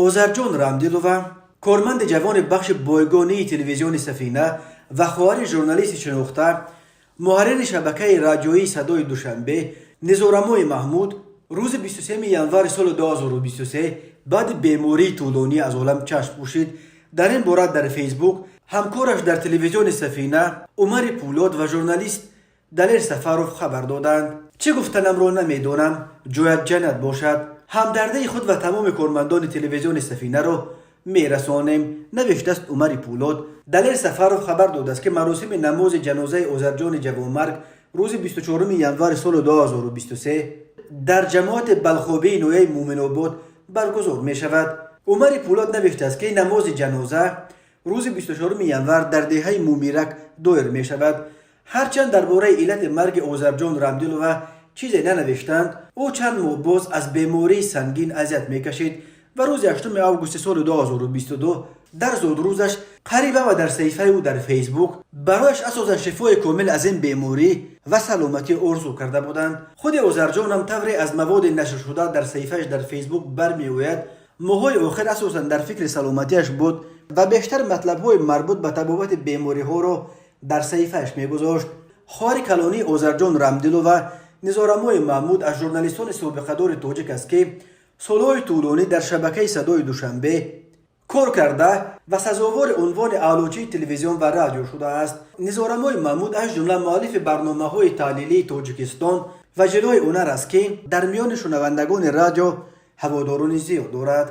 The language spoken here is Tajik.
Озарҷон Рамдилова, корманди ҷавони бахши бойгонии телевизиони «Сафина» ва хоҳари журналисти шинохта, муҳаррири шабакаи радиоии «Садои Душанбе» Низорамои Маҳмуд, рӯзи 23 январи соли 2023 баъди бемории тӯлонӣ аз олам чашм пӯшид. Дар ин бора дар Фейсбук ҳамкораш дар телевизиони «Сафина» Умари Пулод ва журналист Далер Сафаров хабар доданд. «Чӣ гуфтанамро намедонам. Ҷоят ҷаннат бошад. Ҳамдардии худ ва тамоми кормандони телевизиони «Сафинаро» мерасонем», навиштааст Умари Пулод. Далер Сафаров хабар додааст, ки маросими намози ҷанозаи Озарҷони ҷавонмарг рӯзи 24 январи соли 2023 дар ҷамоати Балхобии ноҳияи Муъминобод баргузор мешавад. Умари Пулод навиштааст, ки намози ҷаноза рӯзи 24 январ дар деҳаи Мумирак доир мешавад. Ҳарчанд дар бораи иллати марги Озарҷон Рамдилова чизе нанавиштанд, ӯ чанд моҳ боз аз бемории сангин азият мекашид ва рӯзи 8 августи соли 2022 дар зодрӯзаш қариба ва дар саҳифаи ӯ дар Фейсбук барояш асосан шифои комил аз ин беморӣ ва саломатӣ орзу карда буданд. Худи Озарҷонам, тавре аз маводи нашршуда дар саҳифааш дар Фейсбук бармеояд, моҳҳои охир асосан дар фикри саломатиаш буд ва бештар матлабҳои марбут ба табобати бемориҳоро дар саҳифааш мегузошт. Хоҳари калонии Озарҷон Рамдилова, Низорамои Маҳмуд, аз журналистони собиқадори тоҷик аст, ки солҳои тӯлонӣ дар шабакаи «Садои Душанбе» кор карда ва сазовори унвони Аълочии телевизион ва радио шудааст. Низорамои Маҳмуд аз ҷумла муаллифи барномаҳои таҳлилии «Тоҷикистон» ва «Ҷилои ҳунар» аст, ки дар миёни шунавандагони радио ҳаводорони зиёд дорад.